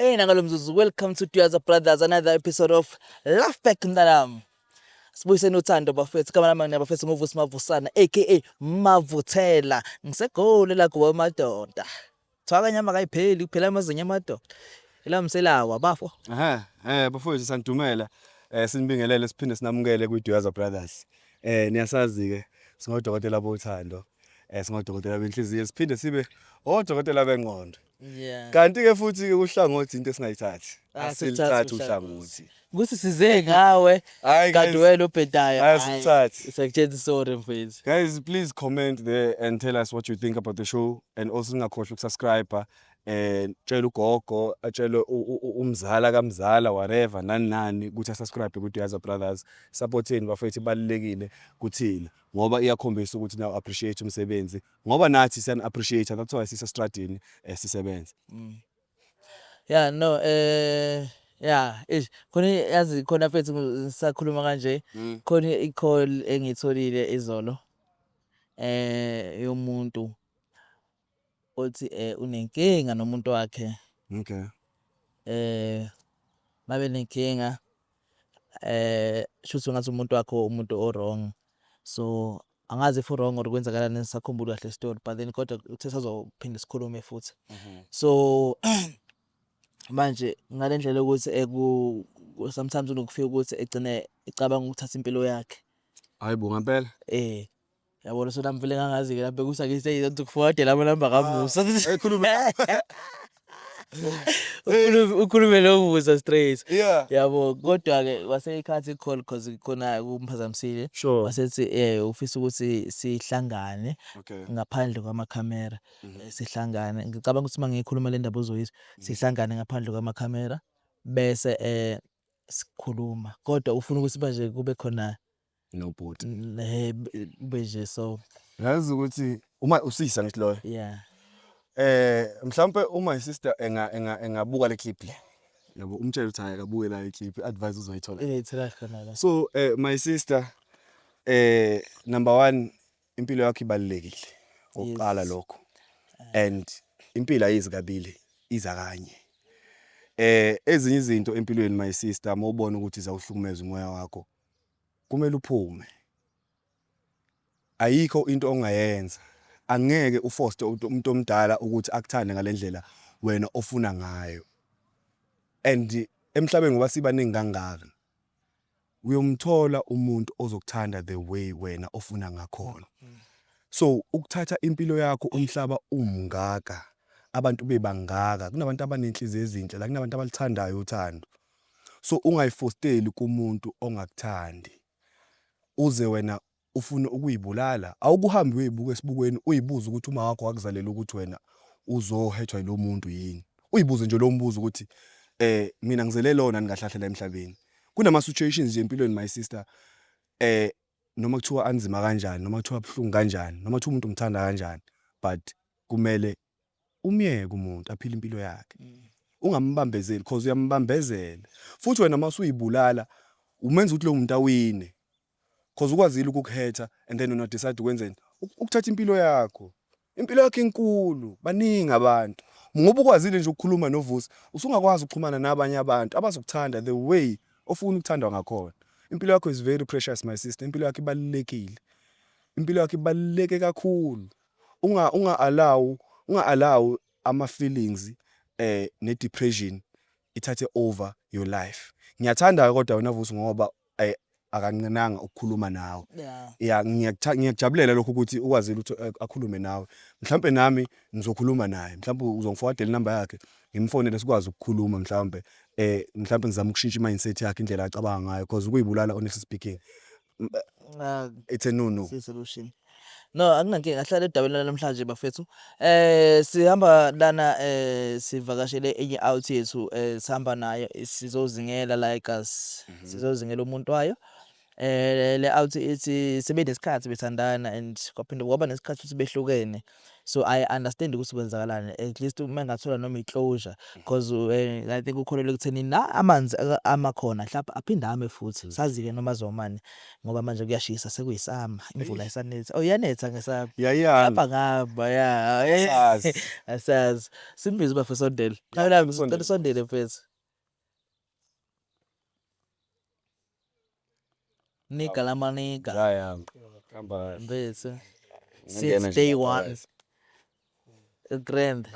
Hey, nangalo mzuzu, welcome to Duyaza Brothers, another episode of Love Back, mntanami. Sibuyiseni uthando, bafethu. Igama lami nabafethu nguVusi Mavusana, aka Mavuthela. NgiseGoli la kuba madoda. Thwaka nyama kayipheli, kuphela amazinyo amadoda. Elamselawa bafo. Ehhe, bafowethu, sanidumela. Sinibingelele, siphinde sinamukele kwi-Duyaza Brothers. Niyasazi ke, singodokotela bothando. Singodokotela benhliziyo, siphinde sibe odokotela bengqondo. Kanti ke futhi ke uhlangothi into esingayithathi. Asilithathi Asilithathi uhlangothi. Ukuthi size ngawe Hayi kanti guys, wena ubhedayo. Hayi, asilithathi. Sakutshela, sorry mfethu. Guys, please comment there and tell us what you think about the show and also ningakhohlwa ukusubscribe, tshela ugogo, atshele umzala kamzala, whatever, nani nani, ukuthi asubscribe ku Duyaza Brothers. Support yenu, bafethu, ibalulekile kuthina ngoba iyakhombisa ukuthi now appreciate umsebenzi, ngoba nathi siyani appreciate. That's why sisestradini sisebenza. Yeah, no, yeah, ish, khona, yazi khona mfethu, ngisakhuluma kanje, khona i-call engiyitholile izolo yomuntu othi unenkinga nomuntu wakhe. Mabe nenkinga, shuthi ngathi umuntu wakho umuntu o wrong, so angazi if wrong or kwenzakalani, ngisakhumbula kahle story, but then kodwa uthe sazophinda sikhulume futhi. So manje ngale ndlela yokuthi eku sometimes unokufika ukuthi egcine ecabanga ukuthatha impilo yakhe. Hayibo, ngempela? Yabona, so nami vele ngangazi-ke lapho ukuthi ake sekuforwardela amanamba kaMusa. Ekhulume. Ukhulume noMusa straight. Yabo, kodwa-ke waseyikhathi i-call 'cause khona kumphazamisile. Wasethi ufisa ukuthi sihlangane ngaphandle kwamakhamera. Sihlangane, ngicabanga ukuthi uma ngiyikhuluma le ndaba uzoyizwa. Sihlangane ngaphandle kwamakhamera bese sikhuluma, kodwa ufuna ukuthi manje kube khona nobhuti. Kube nje so. Yazi ukuthi uma usisa ngithi loyo. Yeah. Mhlawumbe uma isister engabuka le clip le. Yabo, umtshele ukuthi hayi, akabuke la i-clip, advice uzoyithola. Uyayithola khona la. So my sister, number 1, impilo yakho ibalulekile. Oqala lokho. And impilo ayizi kabili, iza kanye. Ezinye izinto empilweni, my sister, mawubona ukuthi zawuhlukumeza umoya wakho, kumele uphume. Ayikho into ongayenza. Angeke uforce umuntu omdala ukuthi akuthande ngalendlela wena ofuna ngayo. And emhlabeni, ngoba sibaningi kangaka, uyomthola umuntu ozokuthanda the way wena ofuna ngakhona. So ukuthatha impilo yakho umhlaba umngaka, abantu bebangaka, kunabantu abanenhliziyo ezinhle la, kunabantu abalithandayo uthando. So ungayifosteli kumuntu ongakuthandi. Uze wena ufune ukuyibulala, awukuhambi uyoyibuka esibukweni, uyibuze ukuthi uma wakho wakuzalela ukuthi wena uzohethwa yilo muntu yini. Uyibuze nje lo mbuzo ukuthi mina ngizele lona kahle kahle la emhlabeni. Kunama situations nje empilweni, my sister, noma kuthiwa anzima kanjani, noma kuthiwa buhlungu kanjani, noma kuthiwa umuntu umthanda kanjani, but kumele umyeke umuntu aphile impilo yakhe. Ungambambezeli, because uyambambezela. Futhi wena masuyibulala umenza ukuthi lo muntu awine. Because ukwazile ukukuhetha and then wena decide ukwenzeni? Ukuthatha impilo yakho. Impilo yakho inkulu, baningi abantu. Ngoba ukwazile nje ukukhuluma noVusi, usungakwazi ukuxhumana nabanye abantu abazokuthanda the way ofuna ukuthandwa ngakhona. Impilo yakho is very precious, my sister. Impilo yakho ibalulekile. Impilo yakho ibaluleke kakhulu. Unga allow ama feelings ne depression ithathe over your life. Ngiyathanda kodwa wena Vusi, ngoba akanqenanga ukukhuluma nawe. Yeah, ngiyakujabulela lokho ukuthi ukwazile ukuthi akhulume nawe. Mhlawumbe nami ngizokhuluma naye. Mhlawumbe uzongiforwardela inamba yakhe, ngimfonele, sikwazi ukukhuluma, mhlawumbe ngizama ukushintsha i-mindset yakhe, indlela acabanga ngayo, because ukuyibulala, honestly speaking, it's a no no. Solution. No, akunankinga, ahlale edabeni namhlanje, bafethu. Sihamba lana, sivakashele enye out yethu, sihamba nayo sizozingela la eGas. Sizozingela umuntu wayo. Le out ithi sebenesikhathi bethandana and kwaphinde kwaba nesikhathi futhi behlukene. So I understand ukuthi kwenzakalani, at least uma ngathola noma i-closure, because I think ukholelwa ekuthenini la amanzi amakhona mhlawumbe aphinde ame futhi, sazi-ke noma azomane ngoba manje kuyashisa, sekuyisama, imvula ayisanethi. Oh, iyanetha ngesama. Iyayana. Lapha ngihamba ya. Asazi. Asazi. Simbize ubafo sondele. Qala Usondele. cela usondele, mfethu. Niga lamaniga. Ya yami. Hamba kahle. Mfethu. Ngingena Since nje day lapha, one. guys. Grand.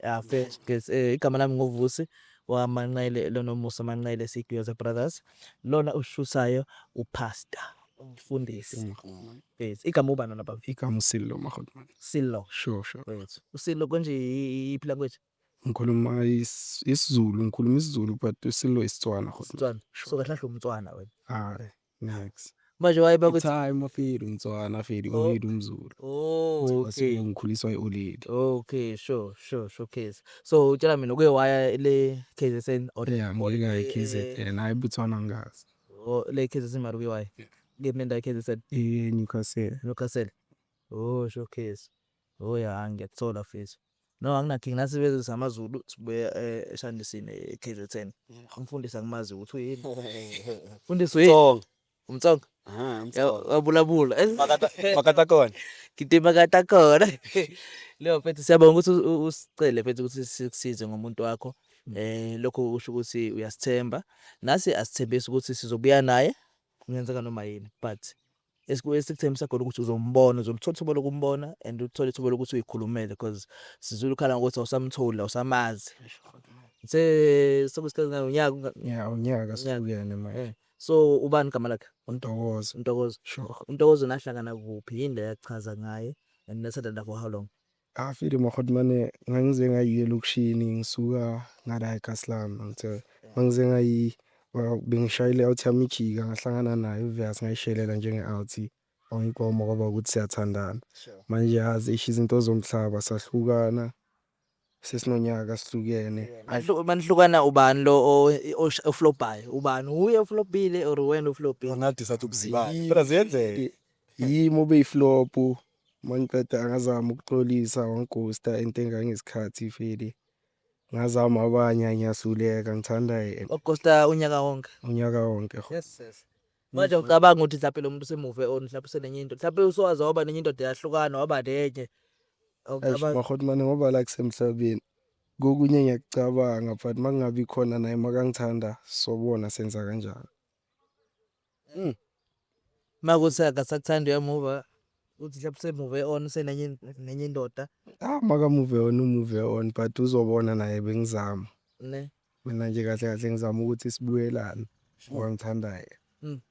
Ya, fresh. Yes, igama lami nguVusi waManqele, lonomusa Manqele, Sigwiza Brothers. Lona ushusayo upastor, umfundisi. Yes, igama ubani lona, baba? Igama uSilo Mahotman. Silo. Sure. Wethu. uSilo konje iphi language? Ngikhuluma isiZulu, ngikhuluma isiZulu, but uSilo isiTswana, Hotman. Setswana. So kahle kahle umtswana wena? Hayi, next. Manje waye bakuthi Time afedi umTswana, afedi Oh. oledi umZulu. Oh, okay. Ngikhuliswa i-oledi. Okay, sure, case. So utshela mina uke waya le KZN or Yeah, ngike ngaya e-KZN, hayi eBotswana angazi. Oh, le KZN mara uke waya. Kephi nendawo e-KZN? E-Newcastle. Newcastle. Oh, showcase. Oh ya, ngiyakuthola, mfethu. No, anginankinga, nathi bese samaZulu sibuya eshandisini e-KZN. Umfundisi angimazi ukuthi uyini. Mfundisi, uyini? Tsonga. Umtsonga. Aha, umtsonga. Wabulabula. Makatakona. Gidima katakona. Leyo mfethu, siyabonga ukuthi usicele, mfethu, ukuthi sikusize ngomuntu wakho. Lokho kusho ukuthi uyasithemba. Nasi asithembisi ukuthi sizobuya naye kungenzeka noma yini, but esikuthembisa khona ukuthi uzombona, uzolithola ithuba lokumbona and uthole ithuba lokuthi uyikhulumele, because sizwile ukhala ngokuthi awusamtholi, awusamazi. Se sekuyisikhathi unyaka. Yeah, unyaka sihlukene manje. So ubani igama lakhe? uNtokozo. uNtokozo. Sure. uNtokozo, nahlangana kuphi? Yini le yakuchaza ngaye? And nathandana for how long? Afile Mahotmane, ngangize ngayiye elokishini, ngisuka ngala eKaslam, ngithe mangize ngayi bengishayela i-out yami ijika, ngahlangana naye obvious, ngayishelela njenge-out, wangigoma, kwaba ukuthi siyathandana. Manje yazi eish, izinto zomhlaba, sahlukana, sesinonyaka sihlukene. Manihlukana, ubani lo oflophayo? Ubani, uye oflopile or wena oflopile? Ngathi sathi ukuzibala. Phela ziyenzeka. Yimi obeyiflop. Mangiqeda ngazama ukuxolisa, wangighosta into engangesikhathi vele. Ngazama abanye, ngiyahluleka, ngithanda yena. Waghosta unyaka wonke? Unyaka wonke. Yes. Manje ucabanga ukuthi mhlawumbe lo muntu usemuve on, mhlawumbe usenenye into, mhlawumbe usowaze waba nenye indoda, yahlukana, waba nenye? Eish. Awucabangi? Mahotmane, ngoba la kusemhlabeni kokunye ngiyakucabanga, but makungabi khona naye makangithanda, sobona senza kanjani. Makuthi akasakuthandi, uyamuva uthi mhlawumbe usemuve on, usenenye nenye indoda. Ah, makamuve on, umuve on, but uzobona naye bengizama. Ne. Mina nje kahle kahle ngizama ukuthi sibuyelane ngoba ngithanda yena.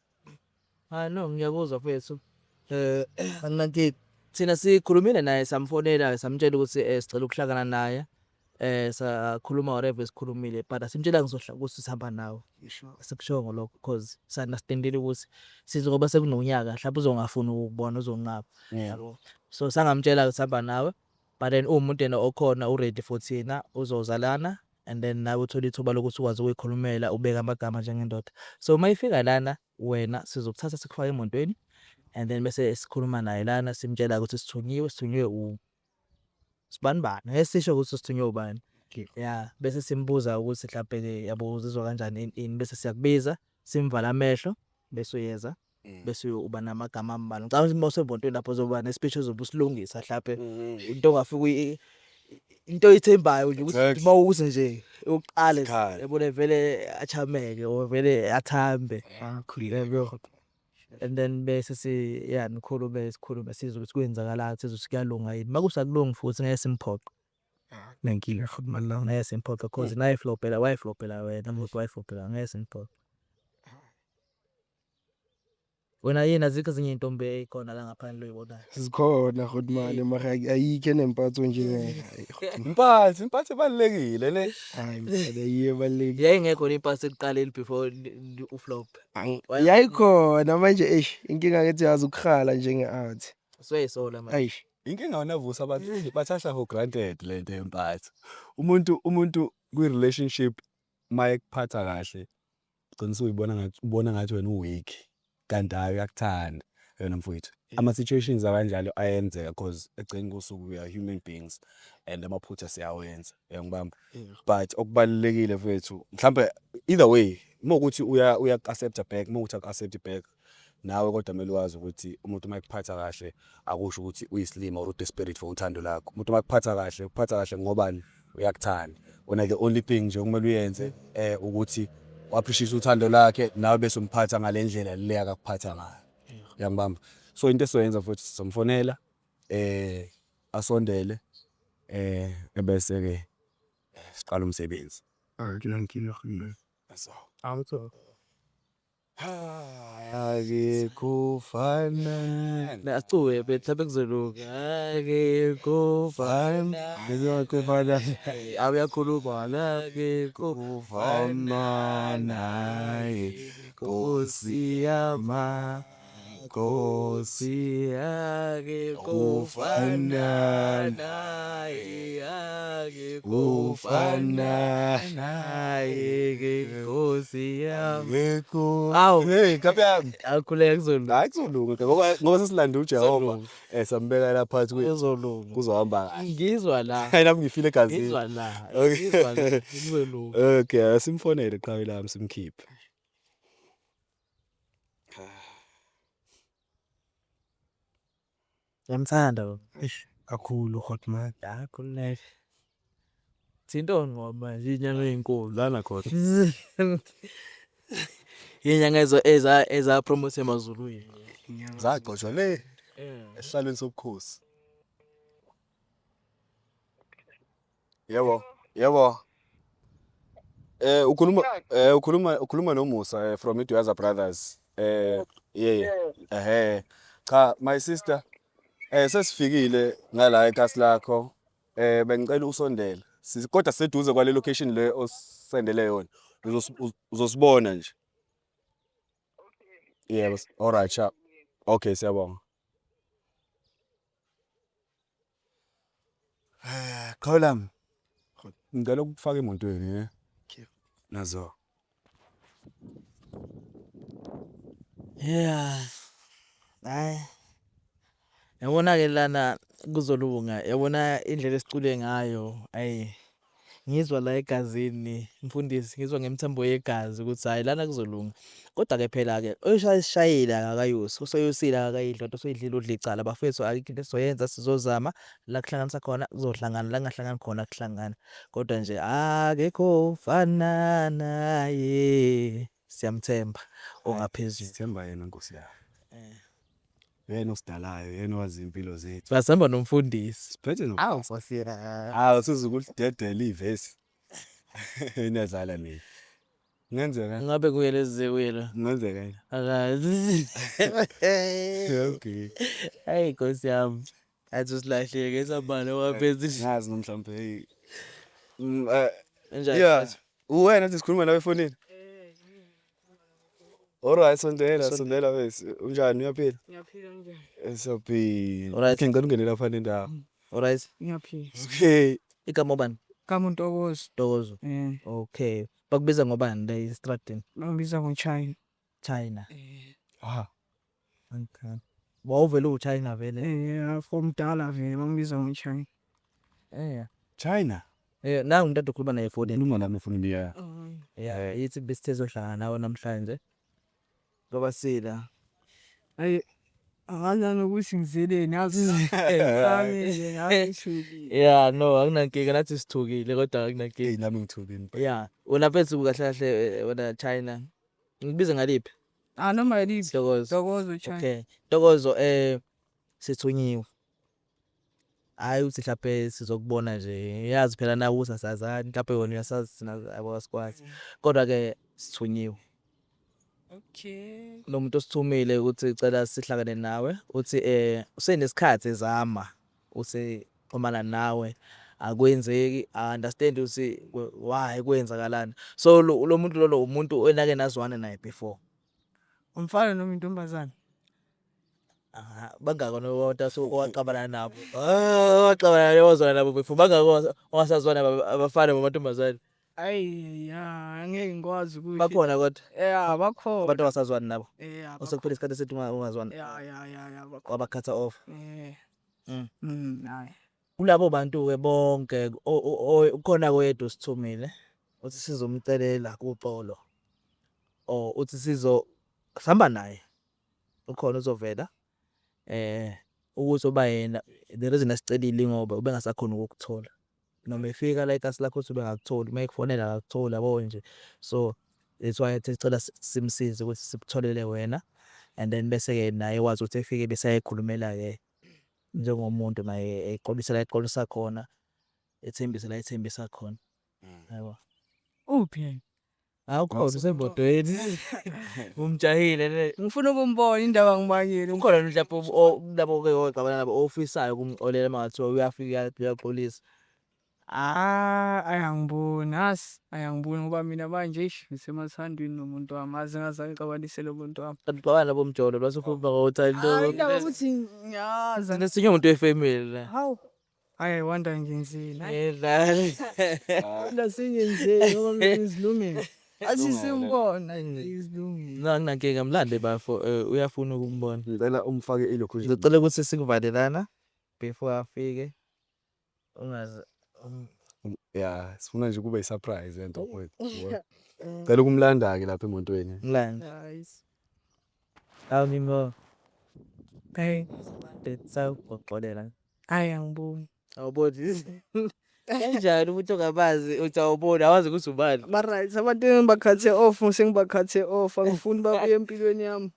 Hayi no, ngiyakuzwa, mfethu. Anginankinga. Thina sikhulumile naye, samfonela, samtshela ukuthi sicela ukuhlangana naye. Sakhuluma whatever esikhulumile, but asimtshelanga ngizohla ukuthi sihamba nawe. Asikushongo lokho because sa-understandile ukuthi sizwe ngoba sekunonyaka, mhlawumbe uzongafuni ukubona, uzonqaba. Yabo. So sangamtshela ukuthi sihamba nawe, but then uwumuntu yena okhona u-ready for thina, uzozalana and then nawe uthole ithuba lokuthi ukwazi ukuyikhulumela, ubeke amagama njengendoda. So mayifika lana wena, sizokuthatha sikufake emotweni and then bese sikhuluma naye lana, simtshela ukuthi sithunyiwe u sibani bani, ngeke sisho ukuthi sithunywe ubani. Yeah, bese simbuza ukuthi mhlawumbe ke yabo uzizwa kanjani, ini ini, bese siyakubiza, simvala amehlo, bese uyeza, bese uba namagama ambalwa. Ngicabanga ukuthi mawusemotweni lapho uzoba ne-speech ozobe usilungisa, mhlawumbe into ongafika into oyithembayo nje ukuthi mawuze nje uqale Sikhale. yabona vele achameke or vele athambe. Akhululeke. And then bese si ya nikhulume, sikhulume, sizwe ukuthi kwenzakalani, sizwe ukuthi kuyalunga yini. Makusakulungi futhi, ngeke simphoqe. Nenkinga futhi malanga. Ngeke simphoqe cause naye flopela, wayeflopela wena futhi wayeflopela, ngeke simphoqe. Wena yini, azikho ezinye iy'ntombi ey'khona la ngaphandle oy'bonayo? Zikhona, Hotmane, mara ayikho enempatho nje. Impatho ibalulekile ne. Hayi mfana, yiyo ebalulekile. Yayingekho le mpatho ekuqaleni before uflop? Yayikhona manje, eish, inkinga ngithi yazi ukuhala njenge-art. Usuyayisola manje? Eish. Inkinga wena Vusi, abantu bathatha for granted lento yempatho. Umuntu kwi-relationship mayekuphatha kahle, ugcina usuyibona ngathi ubona ngathi wena u-weak, kanti hhayi, uyakuthanda. Yena mfowethu, ama-situations akanjalo ayenzeka 'cause ekugcineni kosuku we are human beings and amaphutha siyawenza, uyangibamba? But okubalulekile mfethu, mhlampe either way uma kuwukuthi uyaku-accept-a back, uma kuwukuthi akaku-accept-i back, nawe kodwa kumele wazi ukuthi umuntu uma ekuphatha kahle akusho ukuthi uyisilima or u-desperate for uthando lakho. Umuntu uma ekuphatha kahle, ukuphatha kahle ngobani? Uyakuthanda. Wena the only thing nje okumele uyenze ukuthi u-appreciate uthando lakhe nawe bese umphatha ngale ndlela le akakuphatha ngayo. Uyangibamba? So into esizoyenza mfowethu, sizomfonela asondele ebese-ke siqala umsebenzi. Akekho ofana. Asicule mfethu, mhlawumbe kuzolunga. Akekho ofana. Awu uyakhuluma. Akekho Ofana naye Nkosi yamakhosi. Akekho Ofana naye, akekho Ofana naye Nkosi yami. Akekho. Awu. Hey, nkabi yami. Awukhuleka kuzolunga. Hayi, kuzolunga ngoba sesilande uJehova sambeka la phakathi kwethu. Kuzolunga. Kuzohamba kahle. Ngizwa la. Hayi, nami ngifile egazini. Ngizwa la. Okay. Ngizwa la. Kuzolunga. Okay, asimfonele qhawe lami simkhiphe. Ngiyamthanda lo. Eish, kakhulu hotman. Ya, khululeka. Thintoni ngoba manje inyanga ezinkulu. Lana khona. Inyanga ezo eza promote emazulwini. Zagxotshwa le esihlalweni sobukhosi. Yebo, yebo. Ukhuluma noMusa from iDuyaza Brothers. Yeah. Ehhe. Cha, my sister, sesifikile ngala ekhasi lakho. Bengicela usondele. Kodwa siseduze kwale location le osendele yona. Uzosibona nje. Yebo, all right, sharp. Okay, siyabonga. Qhawe lami. Ngicela ukufaka emotweni, ne? Nazo. Yeah. Hayi. Yabona ke lana kuzolunga. Yabona indlela esicule ngayo. Ayi. Ngizwa la egazini mfundisi, ngizwa ngemthambo yegazi ukuthi hayi, lana kuzolunga. Kodwa ke phela ke oyishayile akakayusi, useyusile akakayidli, kodwa useyidlile udla icala. Bafethu, ayikho into esizoyenza, sizozama la kuhlanganisa khona kuzohlangana, la kungahlangani khona kuhlangana. Kodwa nje akekho ofana naye. Siyamthemba ongaphezulu. Sithemba yena, Nkosi yami. Yena osidalayo, yena owazi impilo zethu. Sihamba nomfundisi. Siphethe no. Awu Nkosi yami. Hawu, sizukulidedela ivesi. Inezala nini? Kungenzeka. Ngabe kuye lezi kuye lo. Kungenzeka yini? Akazi. Okay. Hayi Nkosi yami. Athi usilahleke sambane waphezulu. Ngazi mhlawumbe, hey. Njani? Yeah. Uwena nje sikhuluma nawe efonini. Alright, sondela, sondela bese. Unjani, uyaphila? Ngiyaphila, njani? Siyaphila. Alright. Okay, ngicela ungene lapha nendawo. Alright. Ngiyaphila. Okay. Igama ubani? Gama uNtokozo. Ntokozo. Eh, Okay. Bakubiza ngobani la estradini? Bangibiza ngoChina. China. Eh, Ah. Okay. Wawuvele uChina vele. Eh, from dala vele bangibiza ngoChina. Eh. China. Eh, nangu umuntu okhuluma naye efonini. Khuluma nami efonini, yeah. Yeah, yithi besithe sohlangana nawe namhlanje. Ngoba sila. Ayi, angazi nokuthi ngizeleni, yazi. Nami ngithukile. Yeah, no, akunankinga, nathi sithukile kodwa akunankinga. Hey, nami ngithukile. Yeah, wena mfethu, kahle kahle wena China. Ngikubiza ngaliphi? Ah, noma yiliphi. Ntokozo. Ntokozo, China. Okay. Ntokozo, sithunyiwe. Hayi ukuthi mhlawumbe sizokubona nje. Yazi phela nawe ukuthi asazani, mhlawumbe wena uyasazi, thina asikwazi. Kodwa ke sithunyiwe. Okay. Lo muntu osithumile ukuthi cela sihlangane nawe, uthi usenesikhathi ezama usexhumana nawe, akwenzeki, understand ukuthi why, kwenzakalani. So lo muntu lolo umuntu enake nazwana naye before. Umfana noma intombazana? Aha, bangaki abantu owaqabana nabo? Ah, owaqabana nabo, wazwana nabo before, bangaki owasazwana nabo, abafana namantombazane? Ayi ya, angeke ngikwazi ukuthi. Bakhona kodwa? Yeah, bakhona. Abantu abasazwani nabo? Yeah. Osekuphela isikhathi eside ungazwani? Ya, bakhona. Wabakhatha off? Eh. Hayi. Kulabo bantu-ke bonke ukhona oyedwa osithumile uthi sizomcelela kuxolo or uthi sizo sihamba naye, ukhona uzovela ukuthi oba yena the reason asicelile ngoba ubengasakhoni ukukuthola, noma efika la ekasi lakho uthi ubengakutholi, uma ekufonela akakutholi, yabo nje. So that's why ethi sicela simsize ukuthi sikutholele wena and then bese-ke naye wazi ukuthi efike bese eyayikhulumela-ke njengomuntu naye, exolisa la exolisa khona, ethembisa la ethembisa khona, yabo. Uphi yena? Awukhona, usemotweni, umjahile le. Ngifuna ukumbona, indaba ngibangile. Ukhona mhlawumbe kulabo ke oxabana nabo ofisayo ukumxolela uma ngathiwa uyafika uyaxolisa? Ah, ayangiboni asi, ayangiboni ngoba mina manje, eish, ngisemathandweni nomuntu wami, aze ngaze angixabanise lo muntu wami. Kanti uxabana nabo mjolo base ukhuluma ngothando? Hayi, indaba ukuthi ngiyazi. Nesinye umuntu wefamily la. Hawu. Hayi, I wonder ngenzeni. Hayi, Yedlala. wonder sengenzeni ngoba mina ngizilungele. Athi simbona ngizilungele. No, anginankinga, mlande bafo, uyafuna ukumbona. Ngicela umfake ilokhu. Ngicela ukuthi sikuvalelana before afike. Ungaze Ya, sifuna nje kube i-surprise lento, mfowethu. Cela ukumlanda-ke lapha emotweni. Mlande. Hayi. Awu ngimbo. Hey, Sawuxolela. Hayi, angiboni. Awuboni. Kanjani umuntu ongabazi uthi awuboni, awazi ukuthi ubani? Ba-right abantu engibakhathe off, sengibakhathe off, angifuni babuye empilweni yami.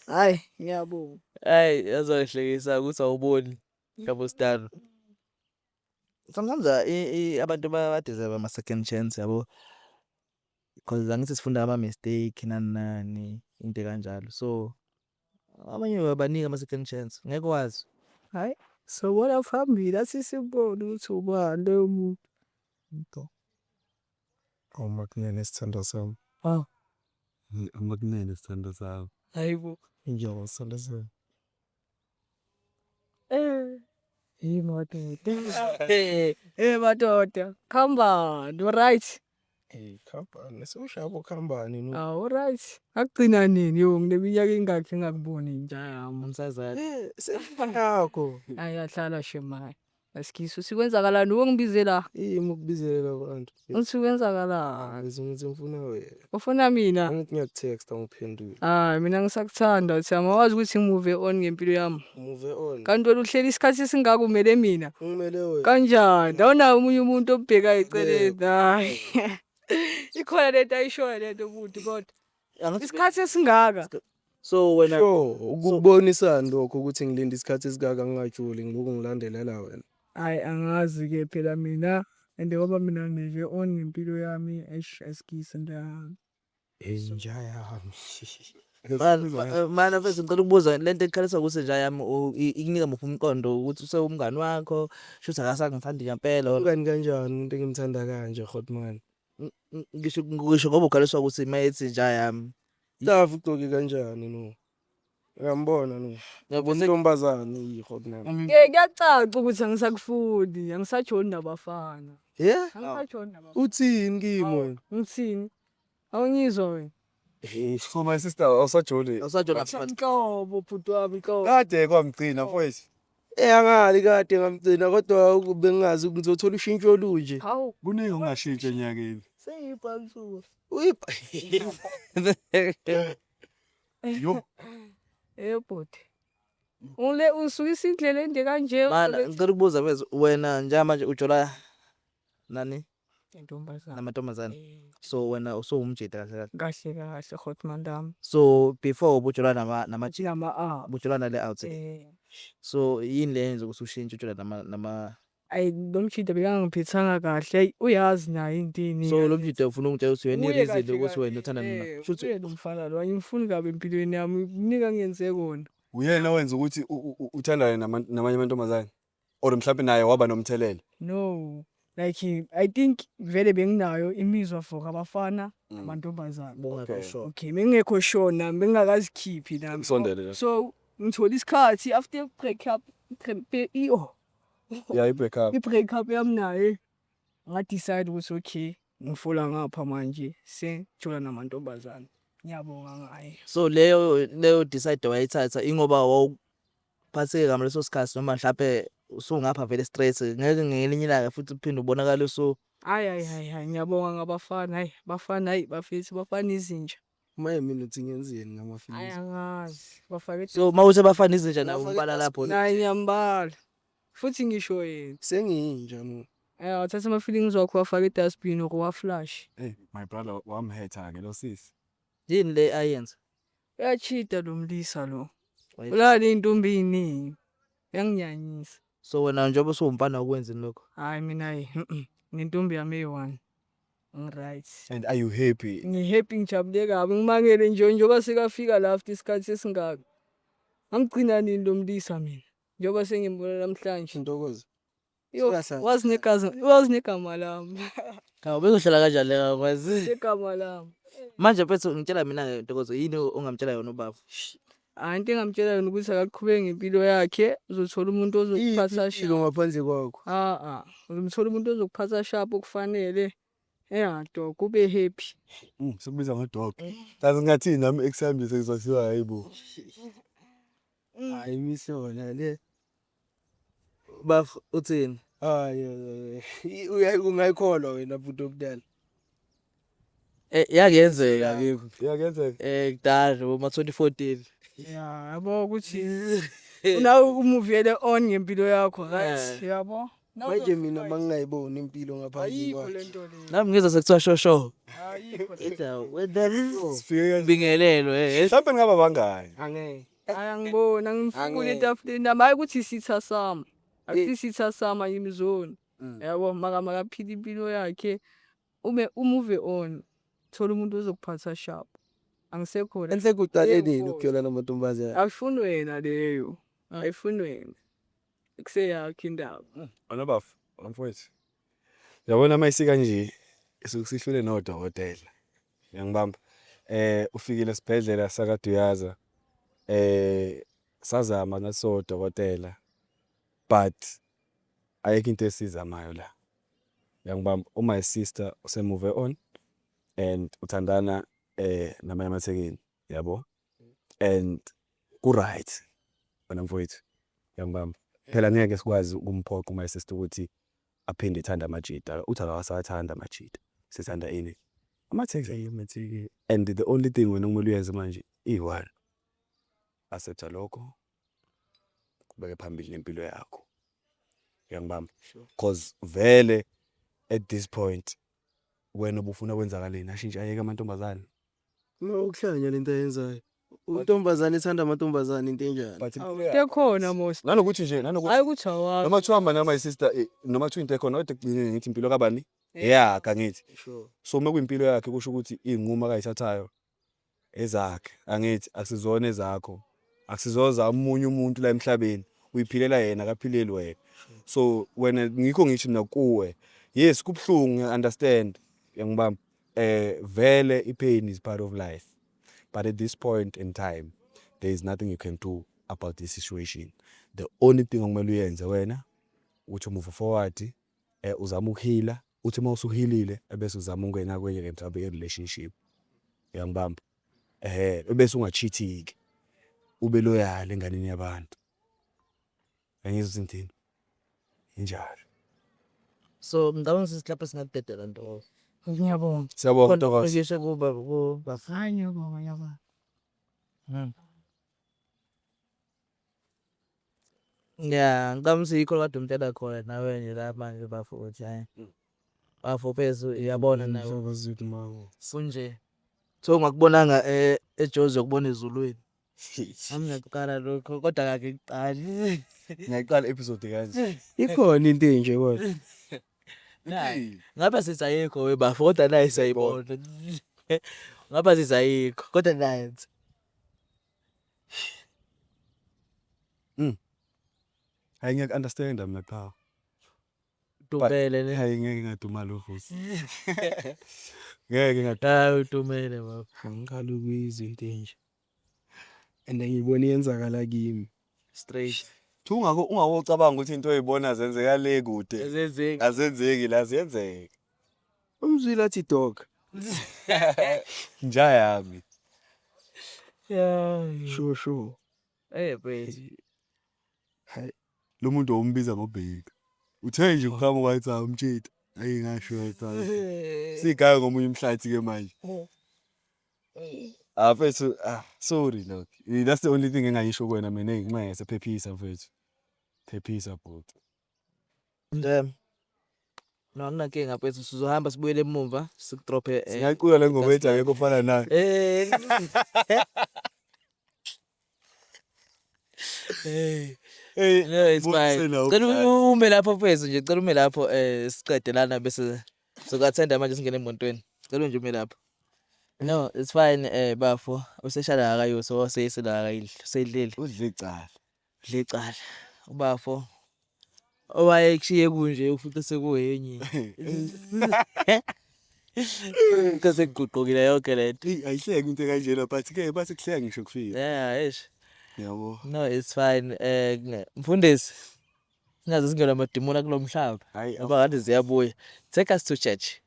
Hayi, ngiyabonga. Hayi, yazongihlekisa ukuthi awuboni. Yabo star. Sometimes abantu ba deserve ama second chance, yabo. Because angithi sifunda ama mistake, nani nani, into kanjalo. So abanye babanika ama second chance. Ngeke wazi. Hayi, sobona phambili, athi sibone ukuthi ubani loyo muntu. Awumakunene, sithandwa sami. Hawu. Amakunene, sithandwa sami. Hayibo. Ngiyabonga, sithandwa sami. Hey madoda. Hey madoda. Khambani, right? Hey, khambani, sewushaya khambani no. Awu, right. Akugcina nini yo, ngineminyaka engakhi ngakuboni nja yami. Umsazana. Eh, sefakho. Hayi, yahlala shemayi. Asikiso sikwenzakalani ungibize la? Yimi ukubizelela abantu. Uthi kwenzakalani? Ngithi ngifuna wena. Ufuna mina? Angithi ngiyakutext, angiphenduli. Hayi, mina ngisakuthanda Thami, awazi ukuthi ngimove on ngempilo yami. Move on. Kanti wena uhleli isikhathi esingaka umele mina. Ngimele wena. Kanjani? Awunawo omunye umuntu obheka eceleni. Hayi. Ikhona lento ayishoyo lento buti kodwa. Isikhathi esingaka. So wena Sure, ukubonisana lokho ukuthi ngilinde isikhathi esingaka ngingajuli, ngiloku ngilandelela wena. Hayi, angazi ke phela mina and ngoba mina ngive on ngempilo yami, eish, asikise ndaba. Inja yami. Mana mfethu, ngicela ukubuza lento ekukhalisa ukuthi nja yami ikunika muphi umqondo, ukuthi usewumngani wakho, shuthi akasangithandi ngempela or Umngani kanjani umuntu engimthanda kanje, Hotman? Ngisho ngoba ukhaliswa ukuthi mayethi nja yami. Staff ugcoke kanjani no? Uyambona no? Ngiyabona. Intombazane iyi, Hotman. Ke kuyacaca ukuthi angisakufuni, angisajoli nabafana. Yeah? Angisajoli nabafana. Uthini kimi wena? Ngithini? Awungizwa wena? So my sister, awusajoli? Awusajoli nabafana. Nhlobo bhuti wami, nhlobo. Kade kwamgcina, mfowethu. Eh, angali kade ngamgcina kodwa bengazi ngizothola ushintsho olunje. Hawu. Kuningi okungashintsha enyakeni. Seyibhansuka. Uyipha. Yo. Eh bhuti. Ule usukisa indlela ende kanje. Mana, ngicela ukubuza mfethu, wena njengamanje ujola nani? Intombazane. Namantombazane. Eh. So wena usuwumjida kahle kahle. Kahle kahle, Hotman dami. So before ubujola nama Nama ah. ubujola nale out. Eh. So yini le yenza ukuthi ushintshe ujola nama Ayi, lo mjida bekangiphethanga kahle. Ayi, uyazi naye into eyiningi. So lo mjida ufuna ungitshela ukuthi wena Uye i-reason kahle ukuthi wena kahle, uthanda mina. Shuthi uye lo mfana lo, angimfuni kabi empilweni yami. Kuningi angenze kona. Uyena wenza ukuthi uthandane namanye amantombazane? Or mhlawumbe naye waba nomthelela? No. Like, I think vele benginayo imizwa for abafana namantombazane. Bongekho sure. Okay, bengingekho sure nami, bengingakazikhiphi nami. Usondele la. So ngithola isikhathi after break up, iyo Yeah, i-break up. i-break up yami naye, nga-decide ukuthi okay. Ngifola ngapha manje sengijola namantombazane. Ngiyabonga ngaye. So leyo decide wayithatha ingoba wawuphatheke kabi leso sikhathi, noma mhlampe usungapha vele straight, ngeke ngelinye ilanga futhi uphinde ubonakale usu? Hayi, hayi, hayi, hayi, ngiyabonga ngabafana, hayi bafana, hayi bafethu, bafana izinja. Maye mina uthi ngenzeni ngama-feelings? Hayi, angazi. Bafake. So mawuthi abafana izinja, nawe umbala lapho? Naye ngiyambala. Futhi ngisho yena. Sengiyinja mina. Eh, wathatha ama-feelings wakho wafaka e-dustbin or wa-flush. Hey, my brother, wamhetha-ke lo sisi. Yini le ayenza? Uyachita lo mlisa lo. Ulala ney'ntombi ey'ningi. Uyanginyanyisa. So wena njengoba usuwumfana ukwenzini lokho? Hayi mina, hayi, nentombi yami eyi-one. Ngi-right. And are you happy? Ngi-happy, ngijabule kabi, ngimangele nje njengoba sekafika la after isikhathi esingaka. Ngamgcina nini lo mlisa mina? Njengoba sengimbona namhlanje. Ntokozo. Yo, Sukasa. wazi negazi, wazi negama lami. Hawu, bezohlala kanjani le kwazi? Negama lami. Manje mfethu, ngitshela mina-ke, Ntokozo, yini ongamtshela yona ubaba? Hayi, into engamtshela yona ukuthi akaqhubeke ngempilo yakhe, uzothola umuntu ozokuphatha Iphi sharp. impilo ngaphandle kwakho? Ah ah, uzomthola umuntu ozokuphatha sharp okufanele. Yeah dog, ube happy. Sekubiza ngo-dog. Kazi ngathini nami ekusihambise ngizothiwa hayibo. Hayi, imisona le. Baf, uthini? Hayi, ungayikholwa wena bhuti omdala. Eh, yakuyenzeka kimi. Yeah, kuyenzeka. Eh, kudala uma 2014. Yeah, yabo ukuthi unawe umuvele on ngempilo yakho, right? Eh. Yabo? Manje mina mangingayiboni impilo ngaphandle Ayikho kwakhe. lento leyo. Nami ngizwa sekuthiwa shosho. Ayikho. Sifike kanje. Bingelelo eh. Mhlawumbe ngaba bangani. Angeke. Hayi, angiboni, angimfuni Angeke. etafuleni nami, hayi ukuthi isitha sami. Akusisitha sami, angimzoni. Yabo, maka makaphila impilo yakhe. Ube umove on. Thola umuntu ozokuphatha sharp. Angisekho la. Ensekuqale nini Yebo. ukujola namantombazane? Ayifuni wena leyo. Ayifuni wena. Kuseyakho indaba. Wena bafo, mfowethu. Yabona mayisika nje isuke sihlule nodokotela. Uyangibamba? Ufikile esibhedlela sakaDuyaza. Sazama naso dokotela, but ayikho into esizamayo la. Uyangibamba? My sister usemove on and uthandana namanye amathekeni, yabo? And ku right wena mfowethu. Uyangibamba? Phela ngeke sikwazi ukumphoqa my sister ukuthi aphinde ethande amajita. Uthi akasawathanda amajita. Sethanda ini? Amathekeni. And the only thing wena okumele uyenze manje iyi-one. Accepta lokho. Qhubeke phambili nempilo yakho. Uyangibamba? Cause vele at this point wena ubufuna kwenzakaleni, ashintshe ayeke amantombazane? No, ukuhlanya lento ayenzayo. Untombazane ethanda amantombazane, into enjani? But Into ekhona mos. Nanokuthi nje, nanokuthi Hayi ukuthi awazi. Noma kuthiwa hamba nama sister, noma kuthiwa into ekhona, kodwa ekugcineni ngithi impilo kabani? Eyakhe, angithi. So uma kuyimpilo yakhe, kusho ukuthi iy'nqumo akayithathayo ezakhe, angithi, akusizona ezakho. Akusizoza omunye umuntu la emhlabeni. Uyiphilela yena, akaphileli wena. So wena ngikho ngithi mina kuwe, yes, kubuhlungu, ngiya-understand. Uyangibamba? Vele i-pain is part of life. But at this point in time there is nothing you can do about this situation. The only thing okumele uyenze wena ukuthi move forward, uzame ukuheala, uthi uma usuhealile ebese uzama ukungena kwenye mhlawumbe i-relationship. Uyangibamba? Ebese unga-cheat-ke. Ube loyal enganeni yabantu. Angizwa ukuthi ngithini? Injalo. So ngicabanga ukuthi lapha singakudedela, Ntokozo. Ngiyabonga. Siyabonga, Ntokozo. Ngisho kuba kuba. Hayi, ngiyabonga, ngiyabonga. Yeah, ngicabanga ukuthi yikho kade umtshela khona nawe nje la manje bafo, ukuthi hayi. Bafo phezulu, uyabona nawe. Kunje. So ungakubonanga eJozi, ukubona ezulwini. Nami ngiyakuqala lokho kodwa akangikuqali. Ngiyayiqala episode kanje. Ikhona into enje kodwa. Nayi. Ngapha sithi ayikho we bafo, kodwa nayi siyayibona. Ngapha sithi ayikho kodwa nansi. Hayi, ngiyaku-understand mina qha. Dumele ne. Hayi, ngeke ngadumala uVusi. Ngeke ngadumala. Hayi, udumele bafo. Angiqali ukuyizwa into enje. And ngiyibona iyenzakala kimi. Straight. Thu ungako ungakocabanga ukuthi into oyibona zenzeka le kude. Azenzeki. Azenzeki la, ziyenzeka. Umzwile athi dog. Nja yami. Yeah. Sure. Eh mfethu. Hayi. Lo muntu umbiza ngobaby. Uthe nje uqhamuka wathi hawu umtshita. Ayi ngasho wathi. Sigaya ngomunye umhlathi ke manje. Ah mfethu, ah sorry look. That's the only thing engayisho kuwena mina enginxese phephisa mfethu. Phephisa bhuti. Damn. No, akunankinga mfethu, sizohamba sibuyele emuva sikudrophe. Singayicula le ngoma ethi akekho ofana naye. Hey. No, it's fine. Cela ume lapho mfethu nje, cela ume lapho siqede lana bese sokathenda manje singene emontweni. Cela nje ume lapho. No, it's fine bafo. Useshala akayuso waseyisela akayidli, useyidlile. Udle icala. Udle icala. Ubafo owayekushiye kunje ufice sekuyenye. Sekuguqukile yonke lento. Eyi ayihleki into kanjena but ke bathi kuhleka ngisho kufika. Yeah, eish. Yabo. No, it's fine. Mfundisi. Singaze singene amadimoni kulo mhlaba. Hayi Ngoba ngathi ziyabuya. Take us to church.